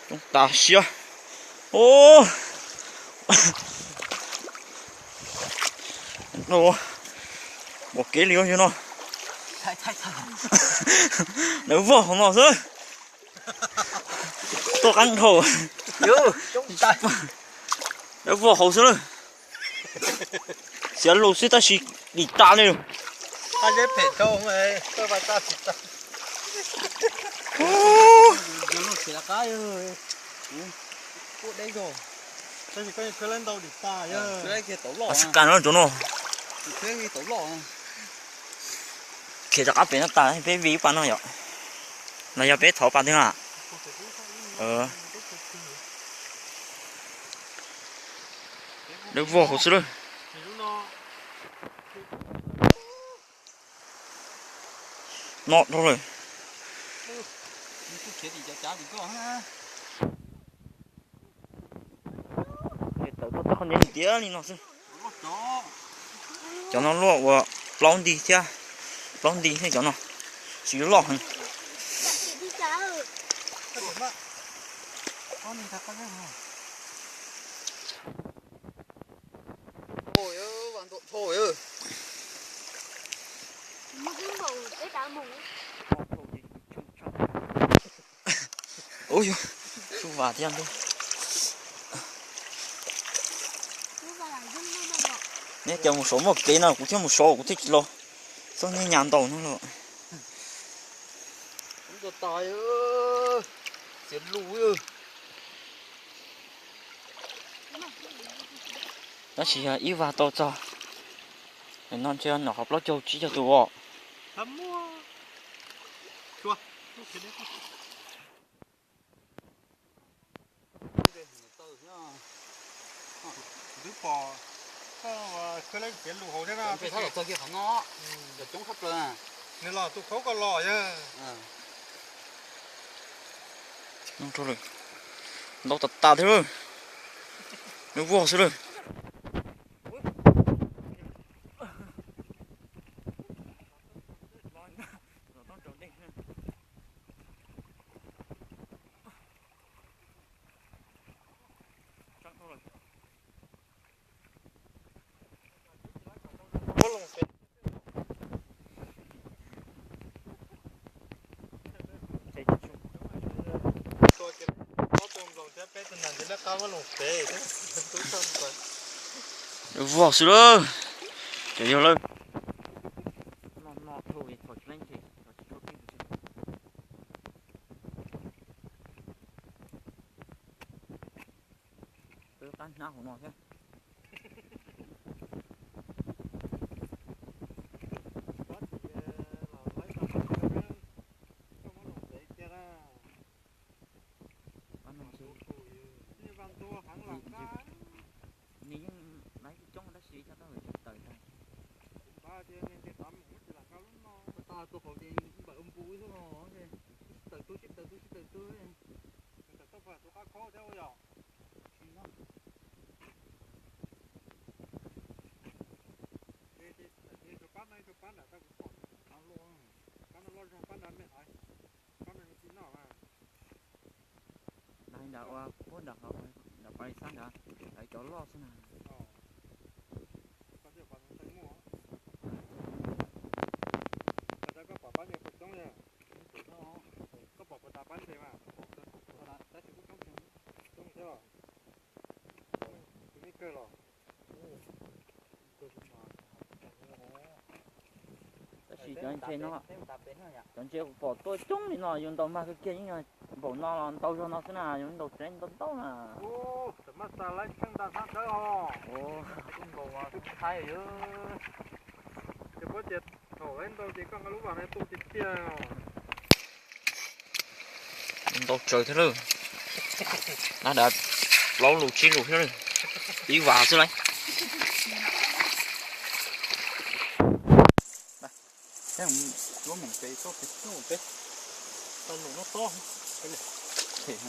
Coob tas siab. Ub, pom kev li yog no. Lawv voj hauv no xwb. Tuaj qab dhau. Lawv voj hauv xwb na. Xiav lus xwb tab sis dim tas li. Tsis kas no cov no. Khiav rov qab pem no tas peb vij ib pas no yom. Los yog peb thov pas twg na? Lawv voj hauv xwb lawm. No dhau lawm. Tawm tau txoj qhov niab tiag li no xwb. Cov no luaj ua plaub nti thiab, plaub nti thiab cov no, tsis loj heev. Ub, tshuaj vas thiab ntub. Neb cov mus saud muaj kev no kuv thiaj mus saud, kuv thiaj tsis los. Txhob nyab nyas ntaus no los. Tab sis yog ib vas tau txog no ntshe noj qhov plaub caug tsib caug tus os. Twb pom koj khawb lab tiav lus hauv thiab no. Txog kiag qhov no, cov coob tshaj plaws. Nws los tus khaub koj los yog. Ntau tas tas thiab lawm. Nws vog xwb lawm. Vog xwb lawm. Cov yog lawm. Peb qab hnab hauv no thiab. Nws yeej laib coob tab sis cov tau tsis tawm tag. Tus hauv ces npawm ua npu xwb no, tsis tawm tus, tsis tawm tus, tsis tawm tus. Tawm tau tus qab khaub thiab ua yom. Pab no, pab nram tau kuv pom, pab no loj zog, pab nrad me ntsis noj mas. Nrad ua puag nram, nram pas li xab nrad, lawv cov loj xwb na. Koj pom pab nrad puas coob li? Koj pom puas tas pab nrad mas? Coob thiab. Tus me kawg los? Tab sis cov ntses no, cov ntses kuv pom tuaj coob li no yus ntaus mag kawg kiag, yeej yog npaum no los ntau zog no xwb na, yus ntaus tsev ntau ntau na. Txawm maj tas laib tsheej nta hnab dawb os. Npaum twb thaib yus. Ces puab tias thaum laib ntau ces koj nqa lub vas no tu tiag tiag. Ntau tsawv thiab lawm. Nab dav plaub lus tsib lus thiab lawm. Ib vas xwb lauj. Tau lus no tob, them heev.